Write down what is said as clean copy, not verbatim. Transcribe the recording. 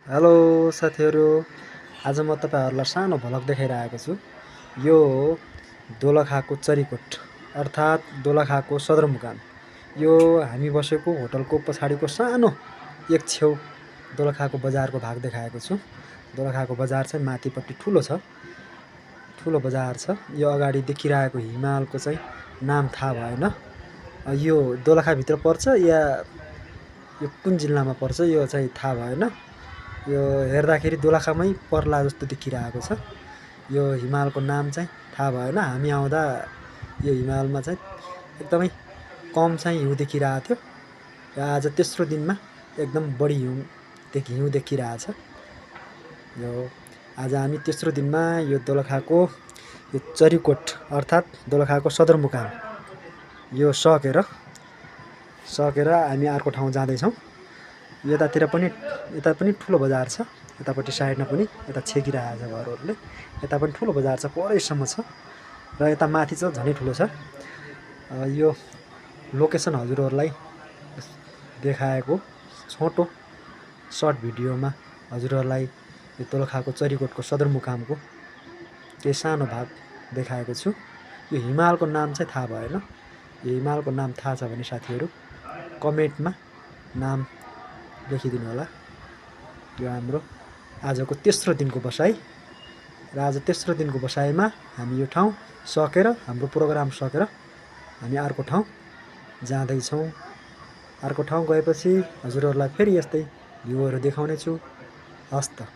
Hello साथीहरू। आज म तपाईँहरूलाई सानो भ्लग देखाइरहेको छु। यो हो दोलखाको चरीकोट अर्थात् दोलखाको सदरमुकाम। यो हामी बसेको होटलको पछाडिको सानो एक छेउ दोलखाको बजारको भाग देखाएको छु। दोलखाको बजार चाहिँ माथिपट्टि ठुलो बजार छ। यो अगाडि देखिरहेको हिमालको चाहिँ नाम थाहा भएन। यो दोलखाभित्र पर्छ या यो कुन जिल्लामा पर्छ यो चाहिँ थाहा भएन। यो हेर्दाखेरि दोलखामै पर्ला जस्तो देखिरहेको छ। यो हिमालको नाम चाहिँ थाहा भएन। हामी आउँदा यो हिमालमा चाहिँ एकदमै कम चाहिँ हिउँ देखिरहेको थियो र आज तेस्रो दिनमा एकदम बढी हिउँ देखिरहेछ। यो आज हामी तेस्रो दिनमा यो दोलखाको यो चरीकोट अर्थात् दोलखाको सदरमुकाम यो सकेर हामी अर्को ठाउँ जाँदैछौँ। यता पनि ठुलो बजार छ। यतापट्टि साइडमा पनि यता छेकिरहेको छ घरहरूले। यता पनि ठुलो बजार छ, परैसम्म छ र यता माथि चाहिँ झनै ठुलो छ। यो लोकेसन हजुरहरूलाई देखाएको छोटो सर्ट भिडियोमा हजुरहरूलाई यो दोलखाको चरीकोटको सदरमुकामको केही सानो भाग देखाएको छु। यो हिमालको नाम चाहिँ थाहा भएन। यो हिमालको नाम थाहा छ भने साथीहरू कमेन्टमा नाम लेखिदिनु होला। यो हाम्रो आजको तेस्रो दिनको बसाइ र आज तेस्रो दिनको बसाइमा हामी यो ठाउँ सकेर हाम्रो प्रोग्राम सकेर हामी अर्को ठाउँ जाँदैछौँ। अर्को ठाउँ गएपछि हजुरहरूलाई फेरि यस्तै भ्यूहरू देखाउने छु। हस् त।